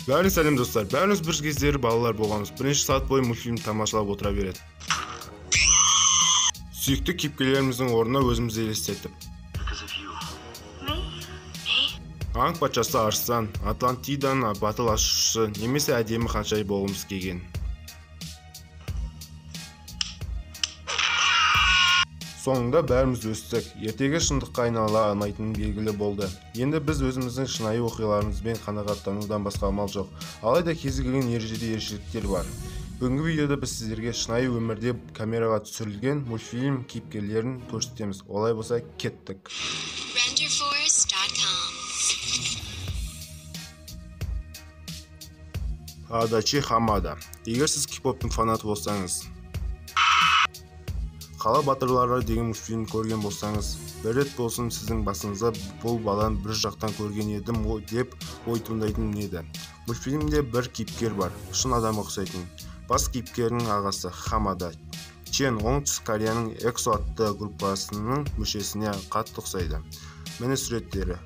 Бәріне сәлем достар. Бәріміз бір кездері балалар болғанбыз. Бірнеше сағат бойы мультфильм тамашалап отыра береді. Сүйікті кейіпкерлеріміздің орнына өзімізді елестетіп. Аң патшасы Арыстан, Атлантиданың батыл ашушысы немесе әдемі ханшайым болғымыз келген. Соңында бәріміз өстік, ертегі шындыққа айнала алмайтыны белгілі болды. Енді біз өзіміздің шынайы оқиғаларымызбен қанағаттанудан басқа амал жоқ. Алайда кез келген ережеде ерекшеліктер бар. Бүгінгі видеода біз сіздерге шынайы өмірде камераға түсірілген мультфильм кейіпкерлерін көрсетеміз. Олай болса, кеттік. Адачи Хамада. Егер сіз кей-поптың фанаты болсаңыз, Қала батырлары деген мультфильм көрген болсаңыз, бір рет болсын сіздің басыңызда бұл баланы бір жақтан көрген едім деп ой туындайтын еді. Мультфильмде бір кейіпкер бар, шын адамға ұқсайтын. Бас кейіпкерінің ағасы Хамада Чен Оңтүстік Кореяның EXO атты группасының мүшесіне қатты ұқсайды. Міне суреттері.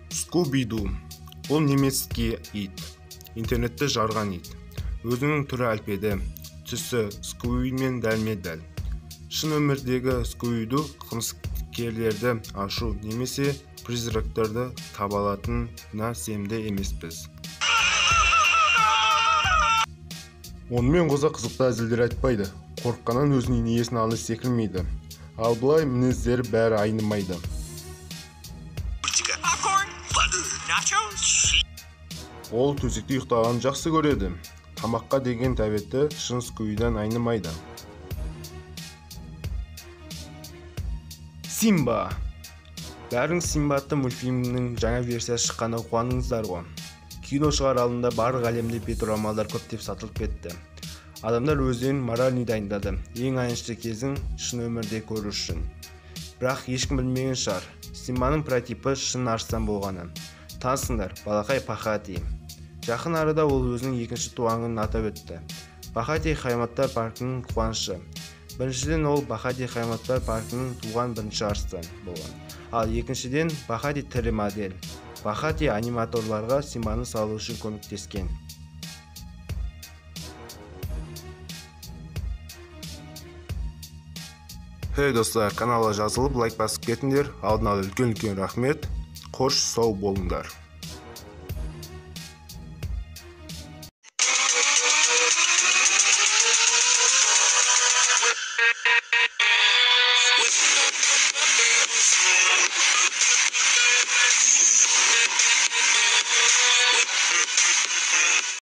Скуби-Ду. Бұл немецкий ит. Интернетті жарған ит. Өзінің түрі әлпеді, түсі Скуби-мен дәлме-дәл. Шын өмірдегі Скуби-Ду қылмыскерлерді ашу немесе призрактарды таба алатынына сенімді емеспіз. Онымен қоса қызықты әзілдер айтпайды. Қорыққаннан өзінің иесінің алдына секірмейді. Ал былай мінездері бәрі айнымайды. Ол төсекте ұйықтағанын жақсы көреді. Тамаққа деген тәбеті шын Скуби-дан айнымайды. Симба. Бәріңіз Симба атты мультфильмнің жаңа версиясы шыққанына қуандыңыздар ғой. Кино шығар алдында барлық әлемде бет орамалдар көптеп сатылып кетті. Адамдар өздерін моральный дайындады. Ең аянышты кезін шын өмірде көру үшін. Бірақ ешкім білмеген шығар, Симбаның прототипі шын арыстан болғаны. Танысыңдар, балақай Пахати. Жақын арада ол өзінің екінші туған күнін атап өтті. Бахати хайуанаттар паркінің қуанышы. Біріншіден, ол Бахати хайуанаттар паркінің туған бірінші арыстан болған. Ал екіншіден, Бахати тірі модель. Бахати аниматорларға Симбаны салу үшін көмектескен. Хей достар, каналға жазылып, лайк басып кетіңдер. Алдын ала үлкен-үлкен рахмет. Қош, сау болыңдар.